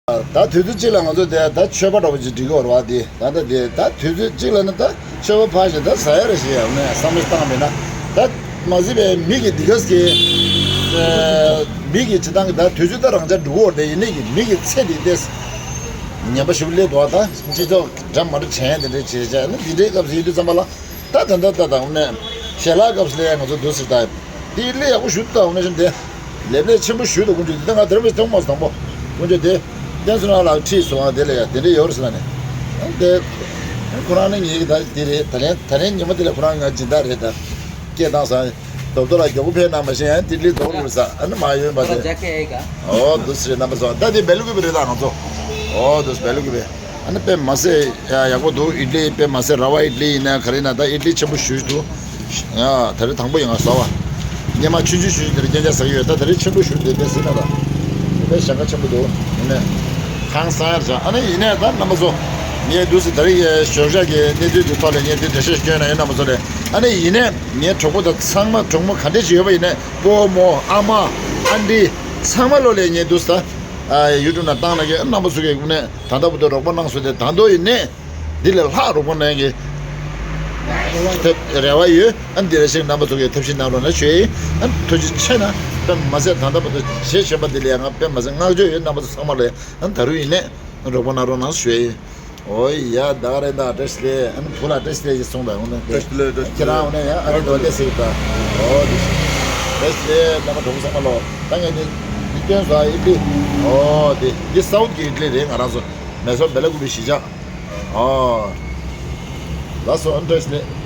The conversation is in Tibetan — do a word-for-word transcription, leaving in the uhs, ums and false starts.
ད་དུས་ཚོད་གཅིག་ལ་ང་ཚོ་དེ་ད་མཆོད་པ་འདྲ་པོ་ཅིག་སྒྲིག་གི་ཡོད་རེད་བ། དེ་ད་ད་དེ་ད་དུས་ཚོད་གཅིག་ལ་ནི་ད་མཆོད་པ་ཕར་བཞག་ད་ཟ་ཡ་རེད་ཞེས་ཡང་ནས་བསམ་བློ་བཏང་མེད་ན། ད་མ་གཞི་པའི་མི་གི་འདི་ག་ཟེ་གི་མི་གི་བྱེད་སྟངས་ཀྱི་ད་དུས་ཚོད་ད་རང་ཅག་འགྲོ་གི་ཡོད་རེད། ཡིན་ནའི་གི་མི་གི་ཚེ་འདི་ཏེ་ངན་པ་ཞིག་སླེབས་འདུག་ད་སྤྱི་ཚོགས་འདྲ་མ་འདྲ་བྱས་དེ་འདྲ་བྱས་བྱས་ནི་འདི་འདྲའི་སྐབས་སུ་ཡིན་དུས་ཙམ་པ་ལ། ད་ད་ད་ད་ད་འོ་ནས་ཞལ་ལག་སྐབས་སུ་ལས་ང་ཚོ་འདུག་ཟེར་ད་དེ་ལས་ཡག་པོ་ཞུ་ད་འོ་ནས་བཞིན་དེ་ལེབ་ལེ་ཆེན་པོ་ཞུ་ད་དཀོན་མཆོག་དེ་ད་ང་དེར་མི་ཐོང་མ་སོང་དང་པོ་དཀོན་མཆོག་དེ་བསྟན་སྲུང་ལགས་ཁྲིད་སོང་ཨ། དེ་ལས་ཡ་དེ་འདྲ་ཡོད་རེད་ཟེར་ན་ནས་དེ་ཁོ་རང་ནི་ངེད་ཀྱི་ད་དེ་རེད། ད་ལན་ད་ལན་ཉི་མ་དེ་ལ་ཁོ་རང་ང་སྦྱིན་བདག་རེད། ད་སྐད་བཏང་སང་རྡོབ་རྡོ་ལ་མགྱོགས་པོ་ཕེབས་ན་མ་ཤེས་ཡང་དེ་ལས་རྡོག་རུ་རེད་ས་ཨ་ནི་མ་ཡོད་པ་དེ། ཨོ་འདུག་ཟེར་རྣམ་པ་ཚོ་ད་དེ་སྦེལ་ཀུ་པེ་རེད། ད་ང་ཚོ་ཨོ་འདུག་སྦེལ་ཀུ་པེ། ཨ་ནི་དཔེ་མ་སྲིད་ཡག་པོ་འདུག་ཨིཌ་ལི་དཔེ་མ་སྲིད་ར་བ་ཨིཌ་ལི་ཡིན་ན་ག་རེ་ན་ད་ཨིཌ་ལི་ཆེན་པོ་ཞུ་འདུག་ཡ་ད་རེས་དང་པོ་ཡིན་ང་ཟ་བ། སྙེ་མ་ཆུང་ཆུང་ཞུ་དེ་རེད་རྐྱང་རྐྱང་ཟ་གི་ཡོད། ད་ད་རེས་ཆེན་པོ་ཞུ་དེ་དཔེ་སྲིད་ན་ད་དཔེ་ཞེ་དྲག་ཆེན་པོ་འདུག་ཡིན་ནས་ཧང་སང་ཡར་བྱ། ཨ་ནི་ཡིན་ནས་ད་རྣམ་པ་ཚོ་ངས་འདུག་སེ་ད་རེས་ཞོགས་ཇ་གི་གནས་ཚུལ་དེ་ཐོག་ལ་ངས་དེ་འགྲེལ་བཤད་སྐྱོན་ན་ཡིན་རྣམ་པ་ཚོ་ལས། ཨ་ནི་ཡིན་ནས་ངའི་གྲོགས་པོ་དང་ཚང་མ་གྲོགས་མོ་ག་འདྲས་ཞིག་ཡོད་པ་ཡིན་ནས་སྤོ་མོ་ཨ་མ་ཨ་འདྲི་ཚང་མ་ལོ་ལས་ངས་འདུག་སེ་ད་ཡུ་ཊུབ་ནང་བཏང་ན་གི་རྣམ་པ་ཚོ་གི་དངོས་གནས། ད་ལྟ་བར་དུ་རོགས་པ་གནང་སོང་སྟེ་ད་དུང་ཡིན་ནས་འདི་ལས་ལྷག་རོགས་པ་གནང་གི་ཐབས་རེ་བ་ཡོད། ཨ་འདི་རེ་ཞིག་རྣམ་པ་ཚོ་གི་ཐབས་ཤེས་གནང་རོགས་གནང་ཞུ་ཡི། ཨ་ཐུགས་རྗེ་ཆེ་གནང་། དཔེ་མ་ཟད་ད་ལྟ་བར་དུ་བྱེད་བཞིན་པ་འདི་ལས་ང་དཔེ་མ་ཟད་བསྔགས་བརྗོད་ཡོད། རྣམ་པ་ཚོ་ཚང་མ་ལ་ཨ་ད་རུང་ཡིན་ནས་རོགས་པ་གནང་རོགས་གནང་ཞུ་ཡི། ཨོ་ཡ་ད་ག་རེད་ད། བཀྲ་ཤིས་བདེ་ལེགས། ཨ་ནི་བུ་ལ་བཀྲ་ཤིས་བདེ་ལེགས་ཞེས་གསུངས་དང་འོ་ན་བཀྲ་ཤིས་བདེ་ལེགས། ཁྱེད་རང་འོ་ན་ཡ་ཨ་ནི་ལོ་བདེ་ཟེར་ད། ཨོ་དེ་བཀྲ་ཤིས་བདེ་ལེགས་རྣམ་པ་གྲོགས་པོ་ཚང་མ་ལོ། ད་ངས་འདི་འདི་སྟོན་སོང་ཨ་ཨིཌ་ལི། ཨོ་དེ་འདི་སའུཐ་གི་ཨིཌ་ལི་རེད། ང་རང་ཚོ་མེ་སོར་སྦེལ་ཀུ་པེ་གཞིས་ཆགས། ཨོ་ལགས་སོ་ཨ་ནི་བཀྲ་ཤིས་བདེ་ལེགས།